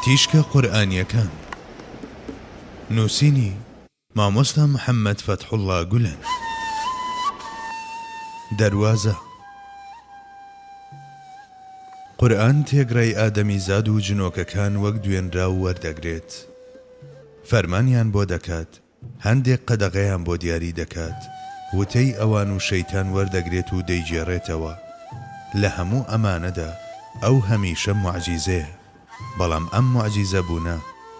تیشکە قورئانیەکان نووسینی، مامۆستا محەممەد فەتحوڵڵا گولەن دەروازە قورئان تێکڕای ئادەمیزاد و جنۆکەکان وەک دوێنراو وەردەگرێت فەرمانیان بۆ دەکات هەندێک قەدەغەیان بۆ دیاری دەکات، وتەی ئەوان و شەیتان وەردەگرێت و دەیگێڕێتەوە. لە هەموو ئەمانەدا ئەو هەمیشە موعجیزەیە. بەڵام ئەم موعجیزەبوونە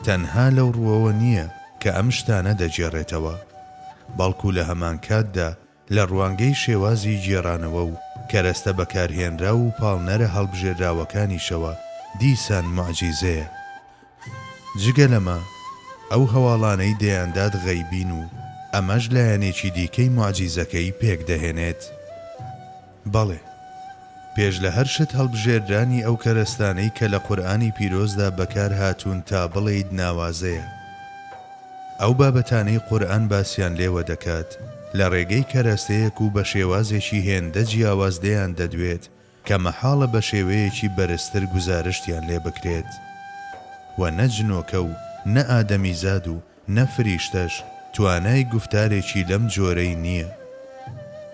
تەنها لەو ڕووەوە نییە کە ئەم شتانە دەگێڕێتەوە، بەڵکو لە هەمانکاتدا لە ڕوانگەی شێوازی گێڕانەوە و کەرەستە بەکارهێنراو و پاڵنەرە هەڵبژێرراوەکانیشەوە دیسان موعجیزەیە. جگە لەمە، ئەو هەواڵانەی دەیاندات غەیبین و ئەمەش لایەنێکی دیکەی موعجیزەکەی پێکدەهێنێت. بەڵێ، پێش لە هەر شت هەڵبژێررانی ئەو کەرەستانەی کە لە قورئانی پیرۆزدا بەکار هاتوون تا بڵێیت ناوازەیە. ئەو بابەتانەی قورئان باسیان لێوە دەکات لە ڕێگەی کەرەستەیەک و بە شێوازێکی هێندە جیاواز لێیان دەدوێت کە مەحاڵە بە شێوەیەکی بەرزتر گوزارشتیان لێ بکرێت و نە جنۆکە و نە ئادەمیزاد و نە فریشتەش توانای گوفتارێکی لەم جۆرەی نییە.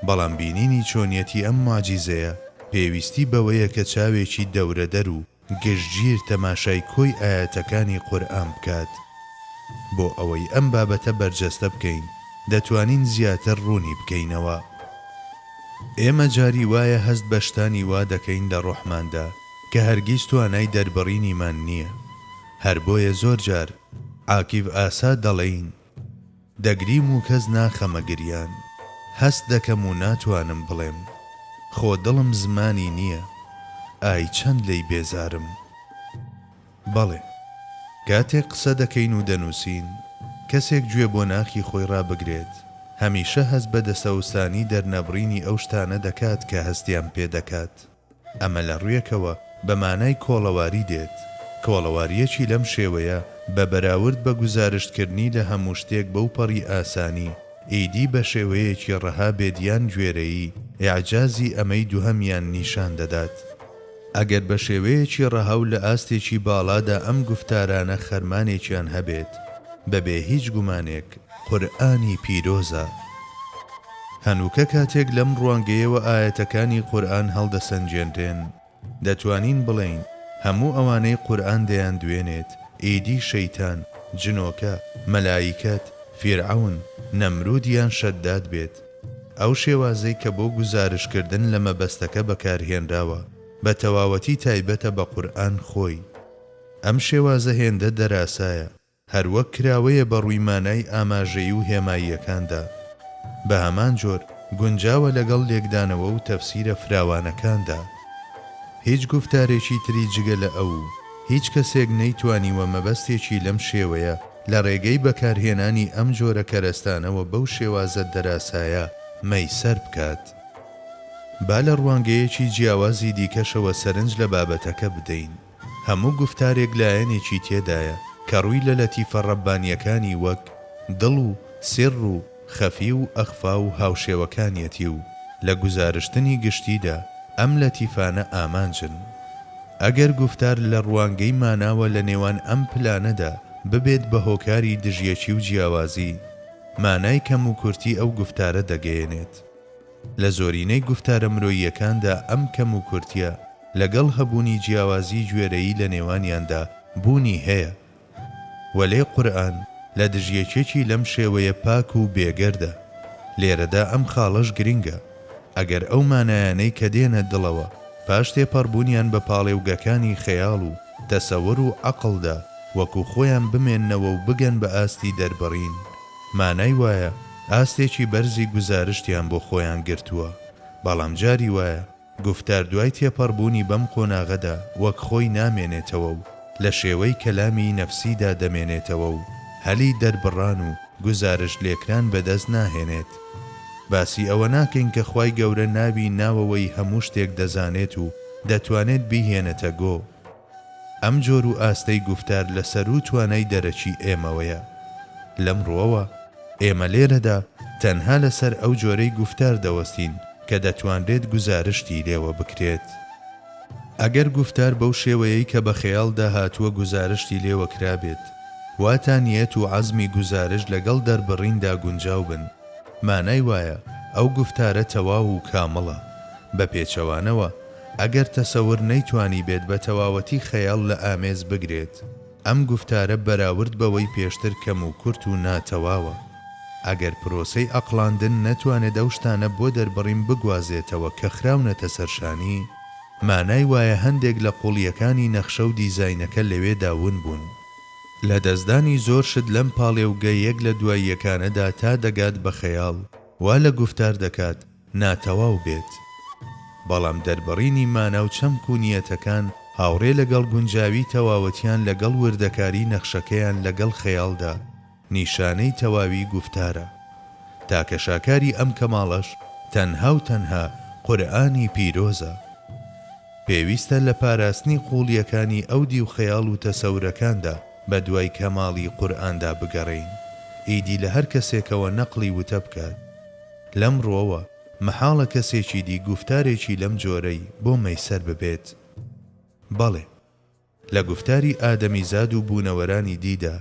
بەڵام بینینی چۆنیەتی ئەم موعجیزەیە پێویستی بەوەیە کە چاوێکی دەورەدەر و گشتگیر تەماشای کۆی ئایەتەکانی قورئان بکات. بۆ ئەوەی ئەم بابەتە بەرجەستە بکەین دەتوانین زیاتر ڕوونی بکەینەوە. ئێمە جاری وایە هەست بە شتانی وا دەکەین لە ڕۆحماندا کە هەرگیز توانای دەربڕینیمان نییە. هەر بۆیە زۆر جار عاکیف ئاسا دەڵێین، دەگریم و کەس ناخەمە گریان، هەست دەکەم و ناتوانم بڵێم، خۆ دڵم زمانی نییە، ئای چەند لێی بێزارم. بەڵێ، کاتێک قسە دەکەین و دەنووسین، کەسێک گوێ بۆ ناخی خۆی ڕابگرێت، هەمیشە هەست بە دەستەوستانی دەرنەبڕینی ئەو شتانە دەکات کە هەستیان پێ دەکات. ئەمە لە ڕوویەکەوە بە مانای کۆڵەواری دێت، کۆڵەوارییەکی لەم شێوەیە بە بەراورد بە گوزارشتکردنی لە هەموو شتێک بەو پەڕی ئاسانی، ئیدی بە شێوەیەکی ڕەها بێت یان گوێرەیی، ئیعجازی ئەمەی دووهەمیان نیشان دەدات. ئەگەر بە شێوەیەکی ڕەها و لە ئاستێکی باڵادا ئەم گوفتارانە خەرمانێکیان هەبێت، بەبێ هیچ گومانێک قورئانی پیرۆزە. هەنووکە کاتێک لەم ڕوانگەیەوە ئایەتەکانی قورئان هەڵدەسەنگێنرێن، دەتوانین بڵێین هەموو ئەوانەی قورئان دەیاندوێنێت، ئیدی شەیتان، جنۆکە، مەلائیکەت، فیرعەون، نەمرود یان شەدداد بێت، ئەو شێوازەی کە بۆ گوزارشتکردن لە مەبەستەکە بەکارهێنراوە، بە تەواوەتی تایبەتە بە قورئان خۆی. ئەم شێوازە هێندە دەراسایە، هەروەک کراوەیە بە ڕووی مانای ئاماژەیی و هێماییەکاندا، بە هەمان جۆر گونجاوە لەگەڵ لێکدانەوە و تەفسیرە فراوانەکاندا. هیچ گوفتارێکی تری جگە لە ئەو و هیچ کەسێک نەیتوانیوە مەبەستێکی لەم شێوەیە لە ڕێگەی بەکارهێنانی ئەم جۆرە کەرەستانەوە بەو شێوازە دەراسایە مەیسەر بکات. با لە ڕوانگەیەکی جیاوازی دیکەشەوە سەرنج لە بابەتەکە بدەین. هەموو گوفتارێک لایەنێکی تێدایە کە ڕووی لە لەتیفە ڕەببانییەکانی وەک، دڵ و سر و خەفی و ئەخفا و هاوشێوەکانیەتی و لە گوزارشتنی گشتیدا ئەم لەتیفانە ئامانجن. ئەگەر گوفتار لە ڕوانگەی ماناوە لە نێوان ئەم پلانەدا ببێت بە هۆکاری دژیەکی و جیاوازی، مانای کەموکورتی ئەو گوفتارە دەگەیەنێت. لە زۆرینەی گوفتارە مرۆییەکاندا ئەم کەموکورتییە لەگەڵ هەبوونی جیاوازیی گوێرەیی لە نێوانیاندا بوونی هەیە. وەلێ قورئان لە دژیەکێکی لەم شێوەیە پاک و بێگەردە. لێرەدا ئەم خاڵەش گرنگە، ئەگەر ئەو مانایانەی کە دێنە دڵەوە پاش تێپەڕبوونیان بە پاڵێوگەکانی خەیاڵ و تەسەور و عەقڵدا وەکو خۆیان بمێننەوە و بگەن بە ئاستی دەربڕین، مانای وایە ئاستێکی بەرزی گوزارشتیان بۆ خۆیان گرتووە، بەڵام جاری وایە گوفتار دوای تێپەڕبوونی بەم قۆناغەدا وەک خۆی نامێنێتەوە و لە شێوەی کەلامی نەفسیدا دەمێنێتەوە و هەلی دەربڕان و گوزارشت لێکران بەدەست ناهێنێت. باسی ئەوە ناکەین کە خوای گەورە ناوی ناوەوەی هەموو شتێک دەزانێت و دەتوانێت بیهێنێتە گۆ. ئەم جۆر و ئاستەی گوفتار لە سەروو توانای دەرەکی ئێمەوەیە. لەم ڕووەوە ئێمە لێرەدا تەنها لەسەر ئەو جۆرەی گوفتار دەوەستین کە دەتوانرێت گوزارشتی لێوە بکرێت. ئەگەر گوفتار بەو شێوەیەی کە بە خەیاڵدا هاتووە گوزارشتی لێوە کرابێت، واتا نیەت و عەزمی گوزارشت لەگەڵ دەربڕیندا گونجاو بن، مانای وایە ئەو گوفتارە تەواو و کامڵە. بە پێچەوانەوە، ئەگەر تەسەور نەیتوانیبێت بە تەواوەتی خەیاڵ لە ئامێز بگرێت، ئەم گوفتارە بەراورد بەوەی پێشتر کەم و کورت و ناتەواوە. ئەگەر پرۆسەی ئەقڵاندن نەتوانێت ئەو شتانە بۆ دەربڕین بگوازێتەوە کە خراونەتە سەر شانی، مانای وایە هەندێک لە قوڵییەکانی نەخشە و دیزاینەکە لەوێدا ون بوون. لەدەستدانی زۆر شت لەم پاڵێوگە یەک لە دوای یەکانەدا تا دەگات بە خەیاڵ، وا لە گوفتار دەکات ناتەواو بێت. بەڵام دەربڕینی مانا و چەمک و نیەتەکان هاوڕێ لەگەڵ گونجاوی تەواوەتیان لەگەڵ وردەکاری نەخشەکەیان لەگەڵ خەیاڵدا، نیشانەی تەواوی گوفتارە. تاکە شاکاری ئەم کەماڵەش تەنها و تەنها قورئانی پیرۆزە. پێویستە لە پاراستنی قووڵییەکانی ئەو دیو خەیاڵ و تەسەورەکاندا بە دوای کەماڵی قورئاندا بگەڕێین. ئیدی لە هەر کەسێکەوە نەقڵی وتە بکات. لەم ڕووەوە مەحاڵە کەسێکی دی گوفتارێکی لەم جۆرەی بۆ مەیسەر ببێت. بەڵێ. لە گوفتاری ئادەمیزاد و بوونەوەرانی دیدا،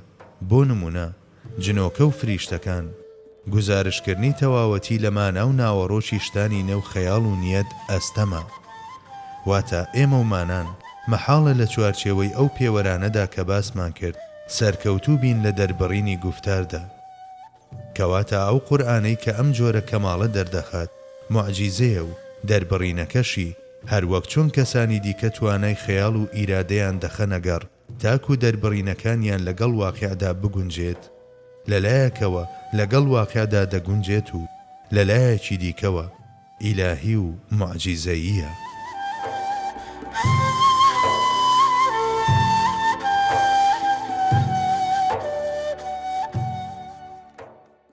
بۆ نموونە، جنۆکە و فریشتەکان، گوزارشتکردنی تەواوەتی لە مانا و ناوەڕۆکی شتانی نێو خەیاڵ و نیەت ئەستەمە. واتە ئێمە و مانان مەحاڵە لە چوارچێوەی ئەو پێوەرانەدا کە باسمان کرد سەرکەوتوو بین لە دەربڕینی گوفتاردا. کەواتە ئەو قورئانەی کە ئەم جۆرە کەماڵە دەردەخات موعجیزەیە و دەربڕینەکەشی هەر وەک چۆن کەسانی دیکە توانای خەیاڵ و ئیرادەیان دەخەنە گەڕ تاکو دەربڕینەکانیان لەگەڵ واقیعدا بگونجێت لە لایەکەوە لەگەڵ واقیعدا دەگونجێت و لە لایەکی دیکەوە ئیلاهی و موعجیزەییە.